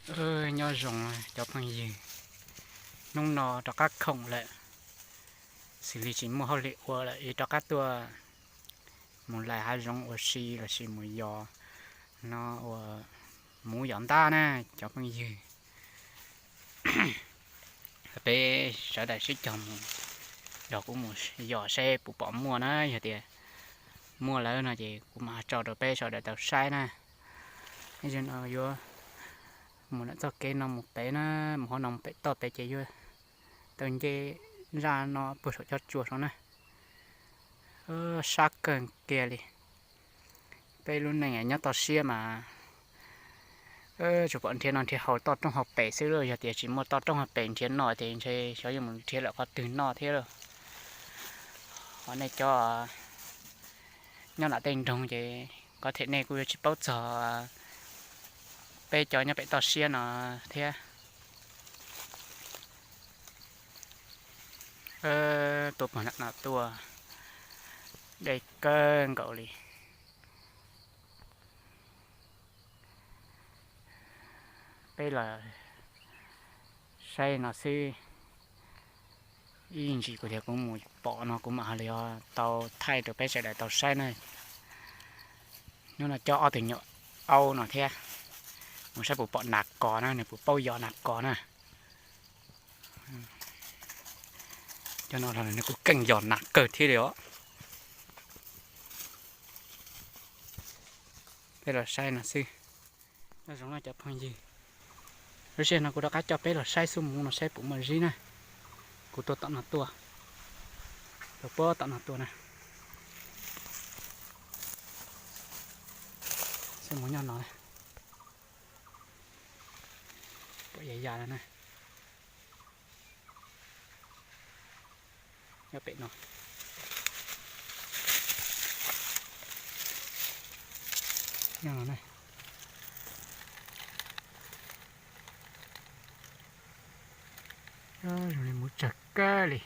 Nyob zoo cov phooj ywg, hnub no rov qab khoom lawm, xws li tsis muaj hauj lwm ua lawm es rov qab tuaj mus lais hav zoov ua si lossis mus yos no ua, mus yos ntab na cov phooj ywg. Peb sawv daws sib cog mus, yog kuv mus yos saib puas pom muaj na, yog tias muaj lawm no ces kuv mam tso rau peb sawv daws tau saib na. Zaum no yuav mus ntawm txoj kev no mus pem na, mus hauv no mus pem toj pem ces yuav tau nce zaj no puag saum cov tsua saum na. Sab kawg kiag li. Peb lub neej nyob toj siab mas tsuas pom nrhiav no nrhiav haus toj roob hauv pes xwb lauj. Yog tias tsis muaj toj roob hauv pes nrhiav noj ces ntshe xyov yuav mus nrhiav lawm qhov twg noj thiab lauj. Ho nej cov nyob nram tej nroog ces ko them nej kuj yuav tsis paub txog peb cov nyob pem toj siab no thiab. Tuaj puag nram no tuaj deb kawg nkaus li. Peb los saib no xwb, ib ntsis kuv tias kuv mus pom no kuv mam li tau thaij rau peb sawv daws tau saib na. Hnub no coj ob tug nyuam aub no thiab, mus saib puas pom nas kos na, nws puas paub yos nas kos na. Cov no los nws kuj keej yos nas kawg thiab li os. Peb los saib no xwb. Nyob zoo cov phooj ywg, lub sij hawm no kuv rov qab coj peb los saib xub muv no saib puas muaj zib na. Kuv tuaj tom no tuaj, tuaj puag tom no tuaj na. Xub muv nyob no, puas ya ya no na. Nyob pem no, nyob no na. Zoo li muv tsawg kawg li.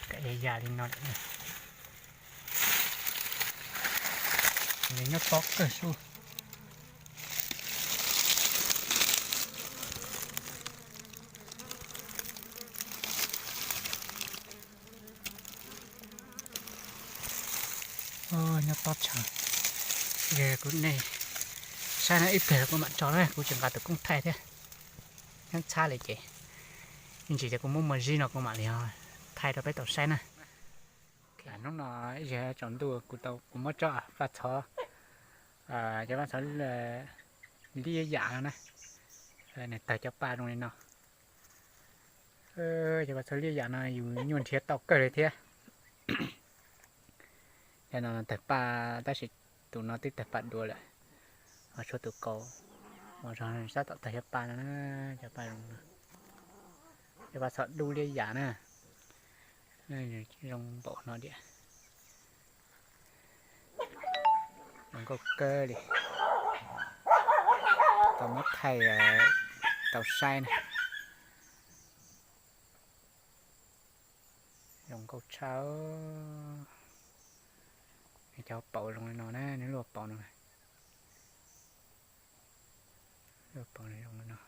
Kam ya ya li no lawm, nws nyob tob kawg sub. Nyob tob tshav. Kuv nej saib no ib pliag kuv mam tso na, kuv tseem nqa tus koob thaij thiab. Nyob txhab li ces ib ntsis ces kuv muab muaj zib no kuv mam li thaij rau peb tau saib na. Hnub no ib zig tsaus ntuj kuv tau kuv muab tsob faj txhov, cov faj txhov liab yam no na, nws tawg cov pa zoo li no. Cov faj txhov liab yam no yus nyuaj nrhiav tau kawg li thiab. Cov no tawg pa, tab sis tus no twb tawg pa dua lawm, ho tshuav tus kaus uas sab tom tawg cov pa no na, cov pa zoo no. Cov faj txhov dub liab yam na, zoo npaum no diam. Zoo nkauj kawg li, tau muab thaij tau saib na. Zoo nkauj tshaj. Cov paus zoo li no na, nws luaj paus no, luaj paus zoo li no.